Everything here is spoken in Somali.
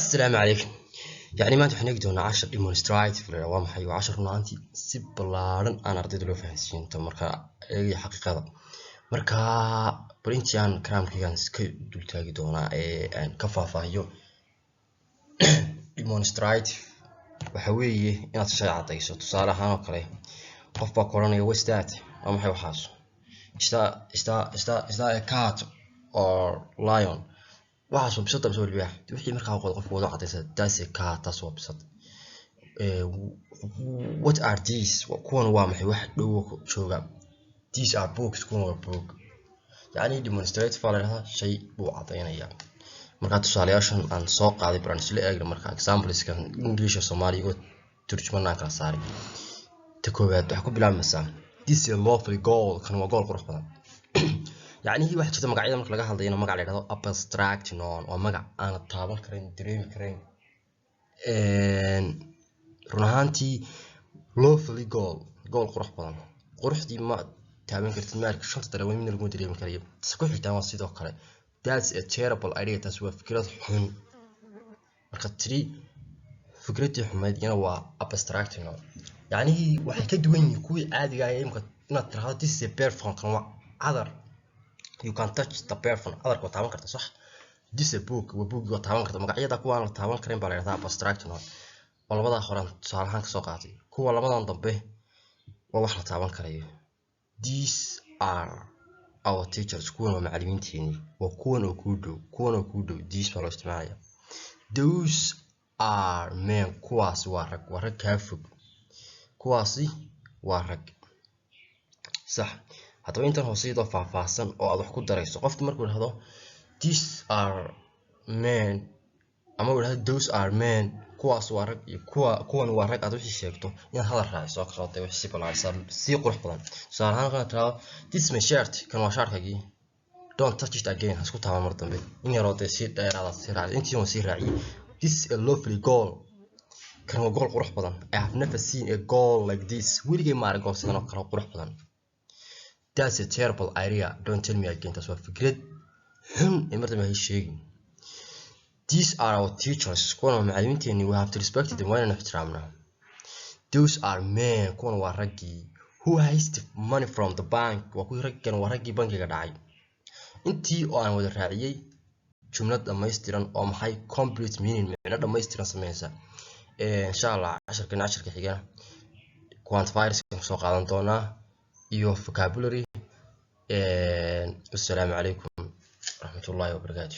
Assalaamu calaykum. Yacni maanta waxaan eegi doonaa cashar demonstrative la yidhaahdo. Waa maxay? Waa cashar run ahaantii si ballaaran aan ardayda loo fahansiin marka eegaya xaqiiqada. Marka bal intii aan karaamkaygaan iska dultaagi doonaa ee aan ka faahfaahiyo. Demonstrative waxa weeye inaad shay caddayso. Tusaale ahaan oo kale, qof baa ku odhanaya, "What's that?" Waa maxay waxaas? Is that a cat or lion? Waxaas waa bisad mise waa libaax? Wixii markaa qofku wada caddaysa, "That's a cat," taas waa bisad. What are these? Kuwan waa maxay? Wax dhow jooga. These are books, kuwan waa book. Yacni demonstrative baa la yidhahdaa, shay buu caddaynayaa. Marka tusaalayaashan aan soo qaaday bal aan isla eegno. Marka exampleskan English iyo Soomaali oo turjuman aan kala saaray. Ta koowaad waxaa ku bilaabmaysaa, "This is a lovely goal," kan waa gool qurux badan. Yacni waxaa jirta magacyada marka laga hadlayana magac la yidhahdo abstract noun, waa magac aanad taaban karayn, dareemi karayn. Run ahaantii lovely goal, gool qurux badan, quruxdii ma taaban kartid, maarka shanta dareemo midna laguma dareemi karayo. Tas ku xigtaan waa sidoo kale, "That's a terrible idea," taas waa fikrad xun. Marka tiri fikraddii xumayd iyana waa abstract noun. Yacnihii waxay ka duwan yihiin kuwii caadiga ah ee imika inaad tiraahdo, "This is a perfume," kan waa cadar. You can touch the perfume, cadarka waa taaban karta, sax? "This is a book," waa buuggii, waa taaban karta. Magacyada kuwa aan la taaban karin baa la yidhahdaa abstract noun. Waa labadaa horaan tusaale ahaan kasoo qaatay. Kuwa labadan dambe waa wax la taaban karayo. "These are our teachers," kuwan waa macallimiinteenii, waa kuwan oo kuu dhow, kuwan oo kuu dhow, these baa loo isticmaalaya. "Those are men," kuwaasi waa rag, waa rag kaa fog, kuwaasi waa rag, sax? Haddaba intan hoose iyadoo faahfaahsan oo aad wax ku darayso, qofku markuu idhahdo "These are men" ama uu idhahdo "Those are men," kuwaas waa rag iyo kuwan waa rag, aad wixii sheegto inaad hadal raaciso oo kale dee wixii si ballaarisa, si qurux badan. Tusaale ahaan kana tiraahdo, "This is my shirt," kan waa shaarkaygii. "Don't touch it again," ha isku taaban mar dambe. In yaroo dee si dheeraadaad sii raaciso, intii waan sii raaciyey. "This is a lovely goal," kan waa gool qurux badan. "I have never seen a goal like this," weligay ma arag gool sidan oo kale qurux badan. "That's a terrible idea, don't tell me again," taas waa fikrad xun ee mar dambe ha ii sheegin. "These are our teachers," kuwan waa macallimiinteeni. "We have to respect them," waa inaan ixtiraamnaa. "Those are men," kuwan waa raggii. "Who heist money from the bank," waa kuwii raggan, waa raggii bankiga dhacay. Intii oo aan wada raaciyey jumlad dhammaystiran oo maxay complete meaning, micno dhammaystiran sameysa. Insha Allah casharkan casharka xiga quantifiers soo qaadan doonaa iyo vocabulary. Assalaamu calaykum waraxmatullaahi wabarakaatu.